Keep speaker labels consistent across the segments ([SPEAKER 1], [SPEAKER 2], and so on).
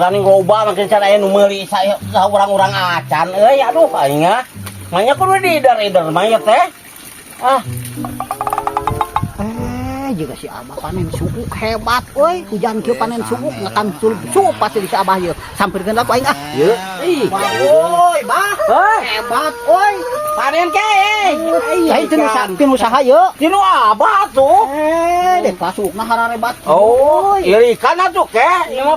[SPEAKER 1] Kaning loba makin can aya nu meuli saya urang-urang acan euy, aduh, aing ah. Manya kudu diider-ider mah ya teh. Ah.
[SPEAKER 2] Eh, juga si Abah panen suuk hebat euy. Hujan kieu panen suuk ngakan suluk suuk pasti di si Abah ieu. Sampirkeun lah ku aing ah.
[SPEAKER 1] Yeuh. Ih.
[SPEAKER 2] Woi, Bah.
[SPEAKER 1] Hah?
[SPEAKER 2] Hebat euy.
[SPEAKER 1] Panen ke?
[SPEAKER 2] Lain tinu usaha, tinu usaha ieu.
[SPEAKER 1] Tinu Abah tuh.
[SPEAKER 2] Eh, deh suukna hararebat.
[SPEAKER 1] Oh, irikan atuh ke. Ieu mah.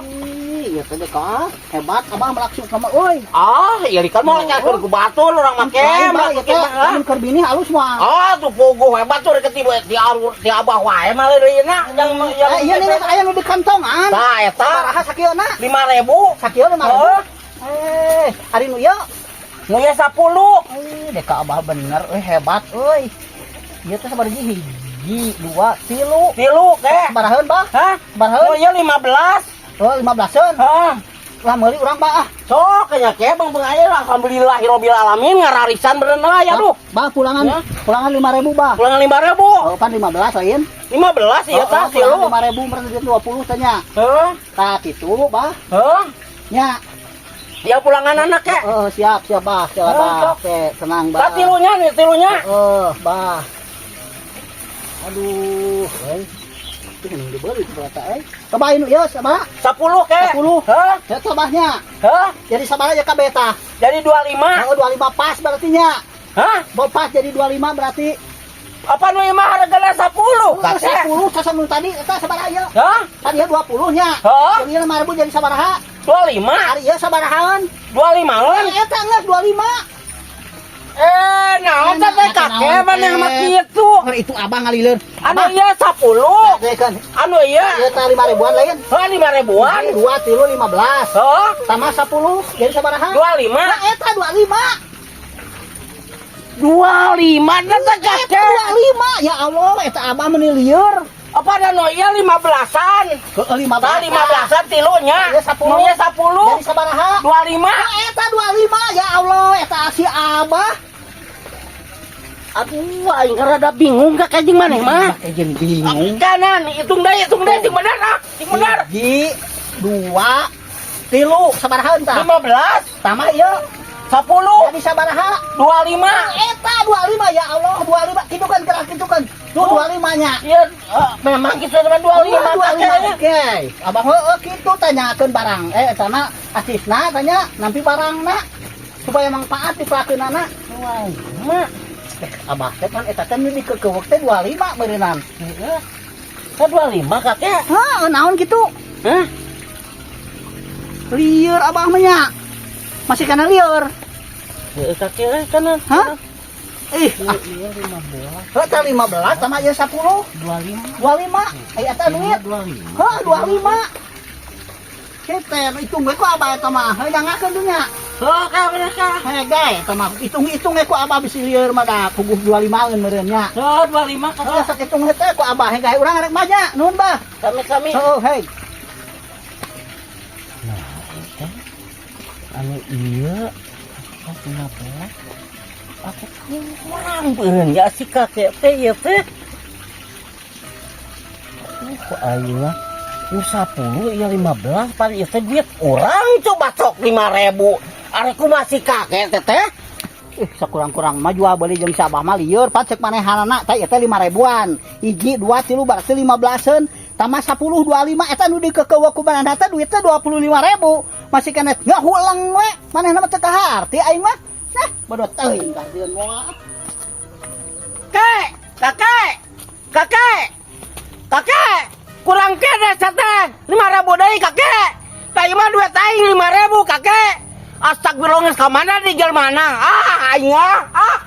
[SPEAKER 2] Iya teh deh ka. Hebat Abah melak suuk mah euy.
[SPEAKER 1] Ah, irikan mah kakeun ku batur urang make.
[SPEAKER 2] Lain, Bah,
[SPEAKER 1] Mah
[SPEAKER 2] ieu teh lamun keur bini halus mah.
[SPEAKER 1] Ah, tuh puguh hebat tuh rek ti ti Abah wae mah leureuna yang yang
[SPEAKER 2] Eh, iya nih aya nu di kantongan.
[SPEAKER 1] Tah eta.
[SPEAKER 2] Sabaraha sakieuna?
[SPEAKER 1] 5000.
[SPEAKER 2] Sakieu 5000.
[SPEAKER 1] Heeh.
[SPEAKER 2] Eh, ari nu ieu?
[SPEAKER 1] Nu ieu 10.
[SPEAKER 2] Eh, deka Abah bener euy, hebat euy. Ieu teh sabaraha hiji, dua, tilu.
[SPEAKER 1] Tilu ke.
[SPEAKER 2] Sabaraheun, Bah?
[SPEAKER 1] Hah?
[SPEAKER 2] Sabaraheun?
[SPEAKER 1] Nu ieu 15.
[SPEAKER 2] Oh, 15-eun.
[SPEAKER 1] Hah.
[SPEAKER 2] Lah meuli urang, Bah, ah.
[SPEAKER 1] Sok kayaknya ke bang bang aja, alhamdulillahirabbil alamin, ngararisan bener lah ya duh.
[SPEAKER 2] Bah, pulangan
[SPEAKER 1] Ya.
[SPEAKER 2] Pulangan 5000, Bah.
[SPEAKER 1] Pulangan 5000.
[SPEAKER 2] Oh, pan 15 lain.
[SPEAKER 1] 15 iya tah tilu.
[SPEAKER 2] 5000 meureun duit 20 teh nya.
[SPEAKER 1] Heuh.
[SPEAKER 2] Tah kitu, Bah.
[SPEAKER 1] Heuh.
[SPEAKER 2] Nya.
[SPEAKER 1] Dia pulangan anak ke.
[SPEAKER 2] Oh, siap, siap, Bah. Siap,
[SPEAKER 1] Oh,
[SPEAKER 2] Bah.
[SPEAKER 1] sok.
[SPEAKER 2] Oke, tenang, Bah.
[SPEAKER 1] Tah tilunya nih, tilunya.
[SPEAKER 2] Oh, Bah. Aduh, euy. Itu mending dibeli itu berapa euy. Cobain ieu sabaraha?
[SPEAKER 1] 10 ke.
[SPEAKER 2] 10.
[SPEAKER 1] Heuh.
[SPEAKER 2] Ya sabahnya.
[SPEAKER 1] Heuh.
[SPEAKER 2] Jadi sabaraha ya kabeh tah?
[SPEAKER 1] Jadi 25.
[SPEAKER 2] Oh, 25 pas berarti nya.
[SPEAKER 1] Hah?
[SPEAKER 2] Mau pas jadi 25 berarti.
[SPEAKER 1] Apa nu ieu mah hargana 10
[SPEAKER 2] Oh,
[SPEAKER 1] kakek?
[SPEAKER 2] 10 sasa nu tadi eta sabaraha ieu?
[SPEAKER 1] Hah?
[SPEAKER 2] Tadi ieu 20 nya.
[SPEAKER 1] Hah?
[SPEAKER 2] Jadi 5000 jadi sabaraha?
[SPEAKER 1] 25.
[SPEAKER 2] Ari ieu sabarahaan?
[SPEAKER 1] 25 kan?
[SPEAKER 2] Eta geus 25.
[SPEAKER 1] Eh, naon teh teh kakek maneh mah kitu?
[SPEAKER 2] Oh, itu Abah ngalileun.
[SPEAKER 1] Anu ieu 10.
[SPEAKER 2] Teh kan.
[SPEAKER 1] Anu ieu.
[SPEAKER 2] Ieu teh 5 ribuan lain.
[SPEAKER 1] Heuh, 5 ribuan.
[SPEAKER 2] 2 tilu 15.
[SPEAKER 1] Heuh.
[SPEAKER 2] Tambah 10 jadi sabaraha?
[SPEAKER 1] 25.
[SPEAKER 2] Nah, eta 25.
[SPEAKER 1] 25 teh
[SPEAKER 2] Eta
[SPEAKER 1] kakek.
[SPEAKER 2] 25 ya Allah, eta Abah meuni lieur.
[SPEAKER 1] Apa ada nu ieu 15-an?
[SPEAKER 2] Heeh, 15.
[SPEAKER 1] Tah 15-an tilunya.
[SPEAKER 2] Ieu 10.
[SPEAKER 1] Nu ieu 10.
[SPEAKER 2] Jadi sabaraha?
[SPEAKER 1] 25.
[SPEAKER 2] Nah, eta 25 ya Allah, eta si Abah.
[SPEAKER 1] Aduh, aing rada bingung kakek jeung maneh mah.
[SPEAKER 2] Kakek jeung bingung.
[SPEAKER 1] Kanan, hitung deui, sing bener ah, sing bener.
[SPEAKER 2] Hiji, dua, tilu, sabaraha tah?
[SPEAKER 1] 15,
[SPEAKER 2] Tambah ieu
[SPEAKER 1] 10,
[SPEAKER 2] jadi sabaraha?
[SPEAKER 1] 25.
[SPEAKER 2] Eta 25 ya Allah, 25. Kitu kan gerak kitu kan. Tuh 25 nya.
[SPEAKER 1] Iya, memang kitu teman 25 kakek.
[SPEAKER 2] 25 oke. Abah heueuh kitu tanyakeun barang. Eh, eta mah asisna tanya nampi barangna supaya manfaat dipelakeunana.
[SPEAKER 1] Wah, mah.
[SPEAKER 2] Eh, Abah teh kan eta teh nu dikekeuweuk teh 25 meureunnan.
[SPEAKER 1] Heeh. Ka 25 kakek.
[SPEAKER 2] Heeh, naon kitu?
[SPEAKER 1] Hah?
[SPEAKER 2] Lieur Abah mah nya. Masih kana lieur.
[SPEAKER 1] Heeh kakek eh kanan.
[SPEAKER 2] Hah? Ih, ah,
[SPEAKER 1] Iya 15,
[SPEAKER 2] heuh teh 15 tambah ieu 10,
[SPEAKER 1] 25.
[SPEAKER 2] 25. Aya eta duit.
[SPEAKER 1] 25.
[SPEAKER 2] Heuh, 25. Kita hitung we ku Abah eta mah. Heuh, jangakeun dunya.
[SPEAKER 1] Heuh, ka bener ka.
[SPEAKER 2] Hei, gae eta mah hitung-hitung we ku Abah bisi lieur mah da puguh 25-eun meureun nya.
[SPEAKER 1] Heuh, 25
[SPEAKER 2] Heuh,
[SPEAKER 1] kakek.
[SPEAKER 2] sok hitung teh ku Abah hei gae urang arek mah nya. Nuhun, Bah.
[SPEAKER 1] Sami-sami.
[SPEAKER 2] Heuh, hei.
[SPEAKER 1] Nah, teh anu ieu 15 aku kurang beureun ya si kakek teh ieu teh. Aduh, ayeuna nu 10 ieu 15 pan ieu teh duit urang coba sok 5000. Ari kumaha si kakek teh teh?
[SPEAKER 2] Ih, sakurang-kurang mah jual beli jeung si Abah mah lieur pan cek manehanana teh ieu teh 5 ribuan. Hiji, dua, tilu berarti 15-eun. Tambah 10 25 eta nu dikekeuweuk ku manehna teh duitnya 25.000. Masih keneh ngahuleng we. Manehna mah teu kaharti aing mah. Nah, bodoh teuing kahartieun moal.
[SPEAKER 1] Kek, kakek, kakek, kakek, kurang kene teh 5000 deui kakek. Tah ieu mah duit aing 5000 kakek. Astagfirullah, geus ka mana di mana? Ah, aing ah. Ah.